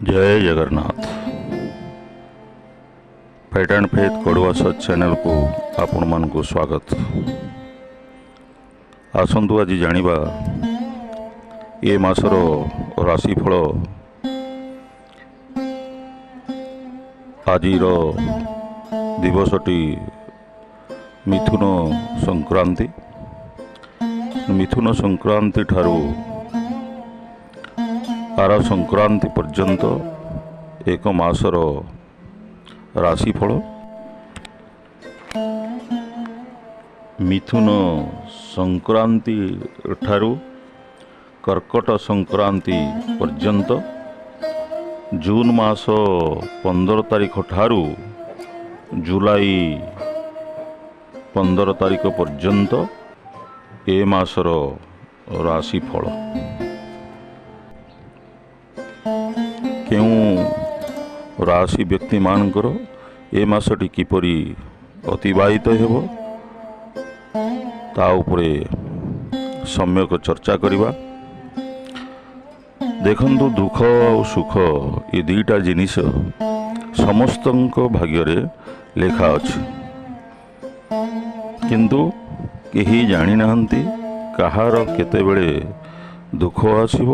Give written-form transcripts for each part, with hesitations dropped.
Jay Jagannath. Fight and faith Kadua Sach ଚ୍ୟାନେଲକୁ ଆପଣମାନଙ୍କୁ ସ୍ୱାଗତ। ଆସନ୍ତୁ ଆଜି ଜାଣିବା ଏ ମାସର ରାଶିଫଳ। ଆଜିର ଦିବସଟି ମିଥୁନ ସଂକ୍ରାନ୍ତି। ମିଥୁନ ସଂକ୍ରାନ୍ତି ଠାରୁ ଆର ସଂକ୍ରାନ୍ତି ପର୍ଯ୍ୟନ୍ତ ଏକ ମାସର ରାଶିଫଳ। ମିଥୁନ ସଂକ୍ରାନ୍ତି ଠାରୁ କର୍କଟ ସଂକ୍ରାନ୍ତି ପର୍ଯ୍ୟନ୍ତ ଜୁନ୍ ମାସ 15 ତାରିଖ ଠାରୁ ଜୁଲାଇ 15 ତାରିଖ ପର୍ଯ୍ୟନ୍ତ ଏ ମାସର ରାଶିଫଳ। କେଉଁ ରାଶି ବ୍ୟକ୍ତିମାନଙ୍କର ଏ ମାସଟି କିପରି ଅତିବାହିତ ହେବ ତା ଉପରେ ସମ୍ୟକ ଚର୍ଚ୍ଚା କରିବା। ଦେଖନ୍ତୁ, ଦୁଃଖ ଆଉ ସୁଖ ଏ ଦୁଇଟା ଜିନିଷ ସମସ୍ତଙ୍କ ଭାଗ୍ୟରେ ଲେଖା ଅଛି, କିନ୍ତୁ କେହି ଜାଣିନାହାନ୍ତି କାହାର କେତେବେଳେ ଦୁଃଖ ଆସିବ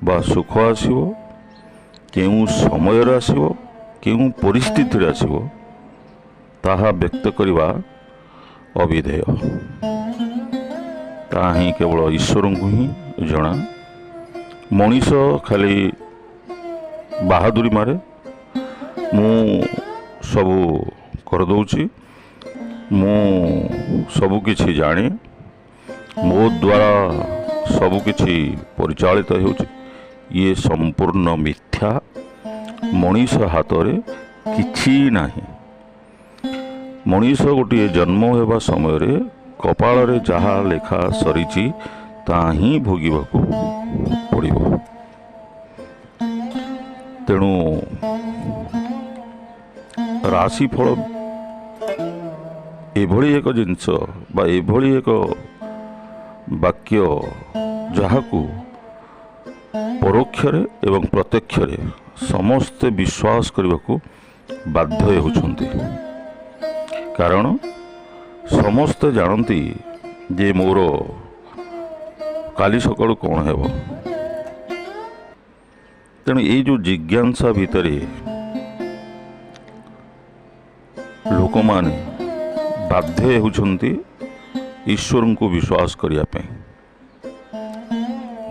ବା ସୁଖ ଆସିବ, କେଉଁ ସମୟରେ ଆସିବ, କେଉଁ ପରିସ୍ଥିତିରେ ଆସିବ, ତାହା ବ୍ୟକ୍ତ କରିବା ଅବିଧେୟ। ତାହା ହିଁ କେବଳ ଈଶ୍ୱରଙ୍କୁ ହିଁ ଜଣା। ମଣିଷ ଖାଲି ବାହାଦୁରୀ ମାରେ, ମୁଁ ସବୁ କରିଦେଉଛି, ମୁଁ ସବୁକିଛି ଜାଣେ, ମୋ ଦ୍ୱାରା ସବୁକିଛି ପରିଚାଳିତ ହେଉଛି। ଇଏ ସମ୍ପୂର୍ଣ୍ଣ ମିଥ୍ୟା। ମଣିଷ ହାତରେ କିଛି ନାହିଁ। ମଣିଷ ଗୋଟିଏ ଜନ୍ମ ହେବା ସମୟରେ କପାଳରେ ଯାହା ଲେଖା ସରିଛି ତାହା ହିଁ ଭୋଗିବାକୁ ପଡ଼ିବ। ତେଣୁ ରାଶିଫଳ ଏଭଳି ଏକ ଜିନିଷ ବା ଏଭଳି ଏକ ବାକ୍ୟ ଯାହାକୁ ପରୋକ୍ଷରେ ଏବଂ ପ୍ରତ୍ୟକ୍ଷରେ ସମସ୍ତେ ବିଶ୍ୱାସ କରିବାକୁ ବାଧ୍ୟ ହେଉଛନ୍ତି। କାରଣ ସମସ୍ତେ ଜାଣନ୍ତି ଯେ ମୋର କାଲି ସକାଳୁ କ'ଣ ହେବ। ତେଣୁ ଏଇ ଯେଉଁ ଜିଜ୍ଞାସା ଭିତରେ ଲୋକମାନେ ବାଧ୍ୟ ହେଉଛନ୍ତି ଈଶ୍ୱରଙ୍କୁ ବିଶ୍ୱାସ କରିବା ପାଇଁ।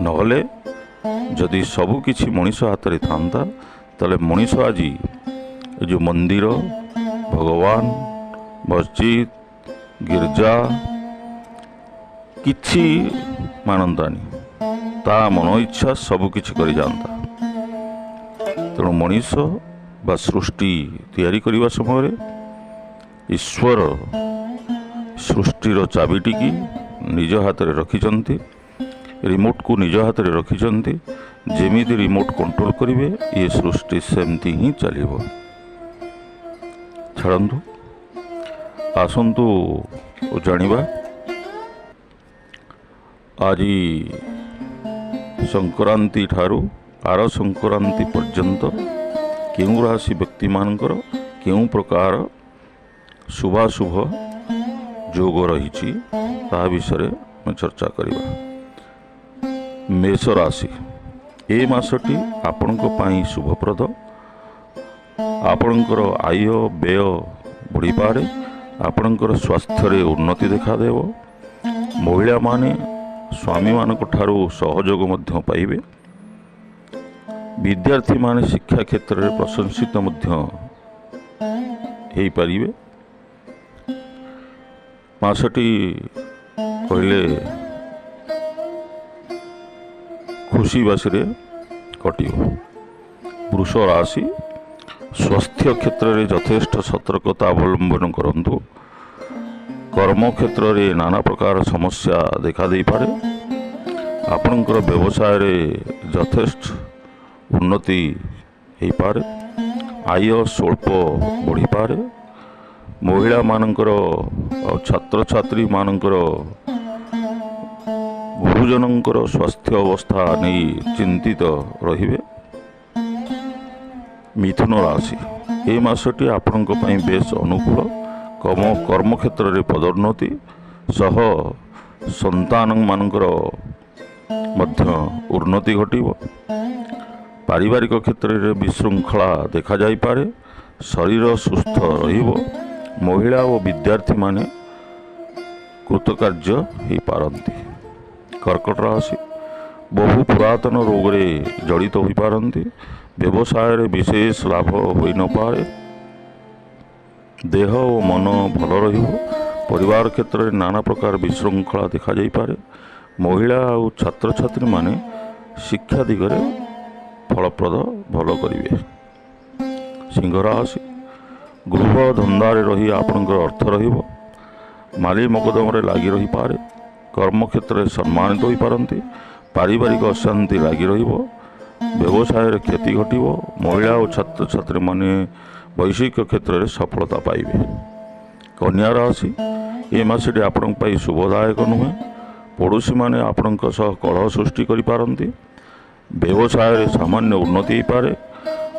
ନହେଲେ ଯଦି ସବୁକିଛି ମଣିଷ ହାତରେ ଥାନ୍ତା, ତାହେଲେ ମଣିଷ ଆଜି ଏ ଯେଉଁ ମନ୍ଦିର, ଭଗବାନ, ମସଜିଦ, ଗିର୍ଜା କିଛି ମାନନ୍ତାନି, ତା ମନ ଇଚ୍ଛା ସବୁକିଛି କରିଯାଆନ୍ତା। ତେଣୁ ମଣିଷ ବା ସୃଷ୍ଟି ତିଆରି କରିବା ସମୟରେ ଈଶ୍ୱର ସୃଷ୍ଟିର ଚାବିଟିକି ନିଜ ହାତରେ ରଖିଛନ୍ତି, ରିମୋଟକୁ ନିଜ ହାତରେ ରଖିଛନ୍ତି। ଯେମିତି ରିମୋଟ କଣ୍ଟ୍ରୋଲ କରିବେ, ଇଏ ସୃଷ୍ଟି ସେମିତି ହିଁ ଚାଲିବ। ଛାଡ଼ନ୍ତୁ, ଆସନ୍ତୁ ଜାଣିବା ଆଜି ସଂକ୍ରାନ୍ତି ଠାରୁ ଆର ସଂକ୍ରାନ୍ତି ପର୍ଯ୍ୟନ୍ତ କେଉଁ ରାଶି ବ୍ୟକ୍ତିମାନଙ୍କର କେଉଁ ପ୍ରକାର ଶୁଭାଶୁଭ ଯୋଗ ରହିଛି ତାହା ବିଷୟରେ ଆମେ ଚର୍ଚ୍ଚା କରିବା। ମେଷ ରାଶି, ଏ ମାସଟି ଆପଣଙ୍କ ପାଇଁ ଶୁଭପ୍ରଦ। ଆପଣଙ୍କର ଆୟ ବ୍ୟୟ ବଢ଼ିପାରେ, ଆପଣଙ୍କର ସ୍ୱାସ୍ଥ୍ୟରେ ଉନ୍ନତି ଦେଖାଦେବ। ମହିଳାମାନେ ସ୍ୱାମୀମାନଙ୍କ ଠାରୁ ସହଯୋଗ ମଧ୍ୟ ପାଇବେ। ବିଦ୍ୟାର୍ଥୀମାନେ ଶିକ୍ଷା କ୍ଷେତ୍ରରେ ପ୍ରଶଂସିତ ମଧ୍ୟ ହେଇପାରିବେ। ମାସଟି କହିଲେ ଖୁସିବାସିରେ କଟିବ। ବୃଷ ରାଶି, ସ୍ୱାସ୍ଥ୍ୟ କ୍ଷେତ୍ରରେ ଯଥେଷ୍ଟ ସତର୍କତା ଅବଲମ୍ବନ କରନ୍ତୁ। କର୍ମକ୍ଷେତ୍ରରେ ନାନା ପ୍ରକାର ସମସ୍ୟା ଦେଖାଦେଇପାରେ। ଆପଣଙ୍କର ବ୍ୟବସାୟରେ ଯଥେଷ୍ଟ ଉନ୍ନତି ହେଇପାରେ। ଆୟ ସ୍ୱଳ୍ପ ବଢ଼ିପାରେ। ମହିଳାମାନଙ୍କର ଆଉ ଛାତ୍ରଛାତ୍ରୀମାନଙ୍କର ଗୁରୁଜନଙ୍କର ସ୍ୱାସ୍ଥ୍ୟ ଅବସ୍ଥା ନେଇ ଚିନ୍ତିତ ରହିବେ। ମିଥୁନ ରାଶି, ଏ ମାସଟି ଆପଣଙ୍କ ପାଇଁ ବେଶ ଅନୁକୂଳ। କର୍ମକ୍ଷେତ୍ରରେ ପଦୋନ୍ନତି ସହ ସନ୍ତାନମାନଙ୍କର ମଧ୍ୟ ଉନ୍ନତି ଘଟିବ। ପାରିବାରିକ କ୍ଷେତ୍ରରେ ବିଶୃଙ୍ଖଳା ଦେଖାଯାଇପାରେ। ଶରୀର ସୁସ୍ଥ ରହିବ। ମହିଳା ଓ ବିଦ୍ୟାର୍ଥୀମାନେ କୃତକାର୍ଯ୍ୟ ହୋଇପାରନ୍ତି। କର୍କଟ ରାଶି, ବହୁ ପୁରାତନ ରୋଗରେ ଜଡ଼ିତ ହୋଇପାରନ୍ତି। ବ୍ୟବସାୟରେ ବିଶେଷ ଲାଭ ହୋଇନପାରେ। ଦେହ ଓ ମନ ଭଲ ରହିବ। ପରିବାର କ୍ଷେତ୍ରରେ ନାନା ପ୍ରକାର ବିଶୃଙ୍ଖଳା ଦେଖାଯାଇପାରେ। ମହିଳା ଆଉ ଛାତ୍ରଛାତ୍ରୀମାନେ ଶିକ୍ଷା ଦିଗରେ ଫଳପ୍ରଦ ଭଲ କରିବେ। ସିଂହ ରାଶି, ଗୃହ ଧନ୍ଦାରେ ରହି ଆପଣଙ୍କର ଅର୍ଥ ରହିବ। ମାଲି ମକଦ୍ଦମାରେ ଲାଗି ରହିପାରେ। କର୍ମକ୍ଷେତ୍ରରେ ସମ୍ମାନିତ ହୋଇପାରନ୍ତି। ପାରିବାରିକ ଅଶାନ୍ତି ଲାଗି ରହିବ। ବ୍ୟବସାୟରେ କ୍ଷତି ଘଟିବ। ମହିଳା ଓ ଛାତ୍ରଛାତ୍ରୀମାନେ ବୈଷୟିକ କ୍ଷେତ୍ରରେ ସଫଳତା ପାଇବେ। କନ୍ୟା ରାଶି, ଏ ମାସଟି ଆପଣଙ୍କ ପାଇଁ ଶୁଭଦାୟକ ନୁହେଁ। ପଡ଼ୋଶୀମାନେ ଆପଣଙ୍କ ସହ କଳହ ସୃଷ୍ଟି କରିପାରନ୍ତି। ବ୍ୟବସାୟରେ ସାମାନ୍ୟ ଉନ୍ନତି ହୋଇପାରେ।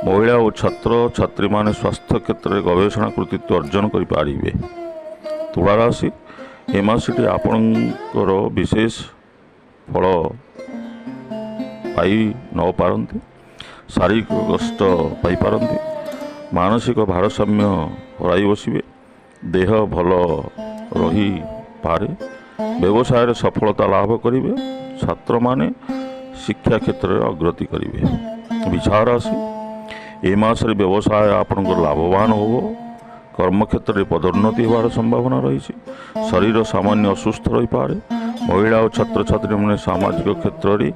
ମହିଳା ଓ ଛାତ୍ରଛାତ୍ରୀମାନେ ସ୍ୱାସ୍ଥ୍ୟ କ୍ଷେତ୍ରରେ ଗବେଷଣା କୃତିତ୍ୱ ଅର୍ଜନ କରିପାରିବେ। ତୁଳା ରାଶି, ଏ ମାସଟି ଆପଣଙ୍କର ବିଶେଷ ଫଳ ପାଇ ନ ପାରନ୍ତି। ଶାରୀରିକ କଷ୍ଟ ପାଇପାରନ୍ତି। ମାନସିକ ଭାରସାମ୍ୟ ହରାଇ ବସିବେ। ଦେହ ଭଲ ରହିପାରେ। ବ୍ୟବସାୟରେ ସଫଳତା ଲାଭ କରିବେ। ଛାତ୍ରମାନେ ଶିକ୍ଷା କ୍ଷେତ୍ରରେ ଅଗ୍ରଗତି କରିବେ। ବିଛା ରାଶି, ଏ ମାସରେ ବ୍ୟବସାୟ ଆପଣଙ୍କର ଲାଭବାନ ହେବ। କର୍ମକ୍ଷେତ୍ରରେ ପଦୋନ୍ନତି ହେବାର ସମ୍ଭାବନା ରହିଛି। ଶରୀର ସାମାନ୍ୟ ଅସୁସ୍ଥ ରହିପାରେ। ମହିଳା ଓ ଛାତ୍ରଛାତ୍ରୀମାନେ ସାମାଜିକ କ୍ଷେତ୍ରରେ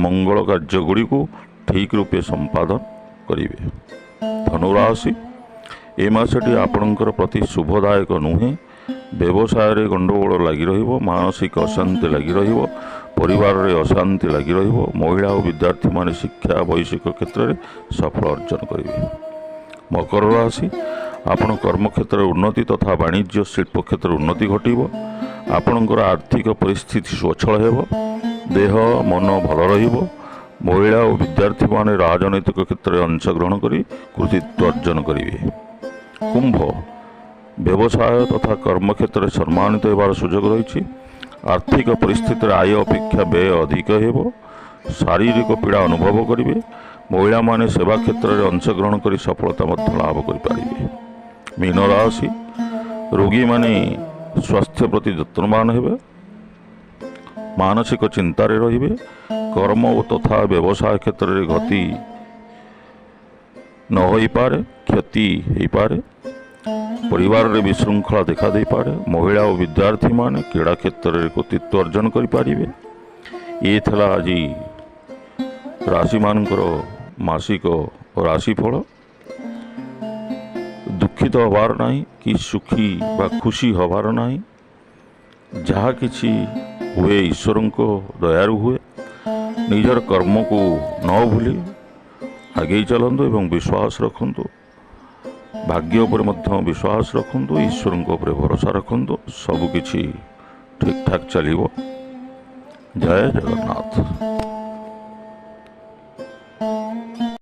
ମଙ୍ଗଳ କାର୍ଯ୍ୟଗୁଡ଼ିକୁ ଠିକ୍ ରୂପେ ସମ୍ପାଦନ କରିବେ। ଧନୁରାଶି, ଏ ମାସଟି ଆପଣଙ୍କର ପ୍ରତି ଶୁଭଦାୟକ ନୁହେଁ। ବ୍ୟବସାୟରେ ଗଣ୍ଡଗୋଳ ଲାଗି ରହିବ। ମାନସିକ ଅଶାନ୍ତି ଲାଗି ରହିବ। ପରିବାରରେ ଅଶାନ୍ତି ଲାଗି ରହିବ। ମହିଳା ଓ ବିଦ୍ୟାର୍ଥୀମାନେ ଶିକ୍ଷା ବୈଷୟିକ କ୍ଷେତ୍ରରେ ସଫଳ ଅର୍ଜନ କରିବେ। ମକର ରାଶି, ଆପଣ କର୍ମକ୍ଷେତ୍ରରେ ଉନ୍ନତି ତଥା ବାଣିଜ୍ୟ ଶିଳ୍ପ କ୍ଷେତ୍ରରେ ଉନ୍ନତି ଘଟିବ। ଆପଣଙ୍କର ଆର୍ଥିକ ପରିସ୍ଥିତି ସ୍ୱଚ୍ଛଳ ହେବ। ଦେହ ମନ ଭଲ ରହିବ। ମହିଳା ଓ ବିଦ୍ୟାର୍ଥୀମାନେ ରାଜନୈତିକ କ୍ଷେତ୍ରରେ ଅଂଶଗ୍ରହଣ କରି କୃତିତ୍ୱ ଅର୍ଜନ କରିବେ। କୁମ୍ଭ, ବ୍ୟବସାୟ ତଥା କର୍ମକ୍ଷେତ୍ରରେ ସମ୍ମାନିତ ହେବାର ସୁଯୋଗ ରହିଛି। ଆର୍ଥିକ ପରିସ୍ଥିତିରେ ଆୟ ଅପେକ୍ଷା ବ୍ୟୟ ଅଧିକ ହେବ। ଶାରୀରିକ ପୀଡ଼ା ଅନୁଭବ କରିବେ। ମହିଳାମାନେ ସେବା କ୍ଷେତ୍ରରେ ଅଂଶଗ୍ରହଣ କରି ସଫଳତା ମଧ୍ୟ ଲାଭ କରିପାରିବେ। ମୀନ ରାଶି, ରୋଗୀମାନେ ସ୍ୱାସ୍ଥ୍ୟ ପ୍ରତି ଯତ୍ନବାନ ହେବେ। ମାନସିକ ଚିନ୍ତାରେ ରହିବେ। କର୍ମ ଓ ତଥା ବ୍ୟବସାୟ କ୍ଷେତ୍ରରେ ଗତି ନ ହୋଇପାରେ, କ୍ଷତି ହୋଇପାରେ। ପରିବାରରେ ବିଶୃଙ୍ଖଳା ଦେଖାଦେଇପାରେ। ମହିଳା ଓ ବିଦ୍ୟାର୍ଥୀମାନେ କ୍ରୀଡ଼ା କ୍ଷେତ୍ରରେ କୃତିତ୍ୱ ଅର୍ଜନ କରିପାରିବେ। ଇଏ ଥିଲା ଆଜି ରାଶିମାନଙ୍କର ମାସିକ ରାଶିଫଳ। ଦୁଃଖିତ ହେବାର ନାହିଁ କି ସୁଖୀ ବା ଖୁସି ହେବାର ନାହିଁ। ଯାହା କିଛି ହୁଏ ଈଶ୍ୱରଙ୍କ ଦୟାରୁ ହୁଏ। ନିଜର କର୍ମକୁ ନ ଭୁଲି ଆଗେଇ ଚାଲନ୍ତୁ ଏବଂ ବିଶ୍ୱାସ ରଖନ୍ତୁ। ଭାଗ୍ୟ ଉପରେ ମଧ୍ୟ ବିଶ୍ୱାସ ରଖନ୍ତୁ। ଈଶ୍ୱରଙ୍କ ଉପରେ ଭରସା ରଖନ୍ତୁ। ସବୁକିଛି ଠିକ୍ଠାକ୍ ଚାଲିବ। ଜୟ ଜଗନ୍ନାଥ।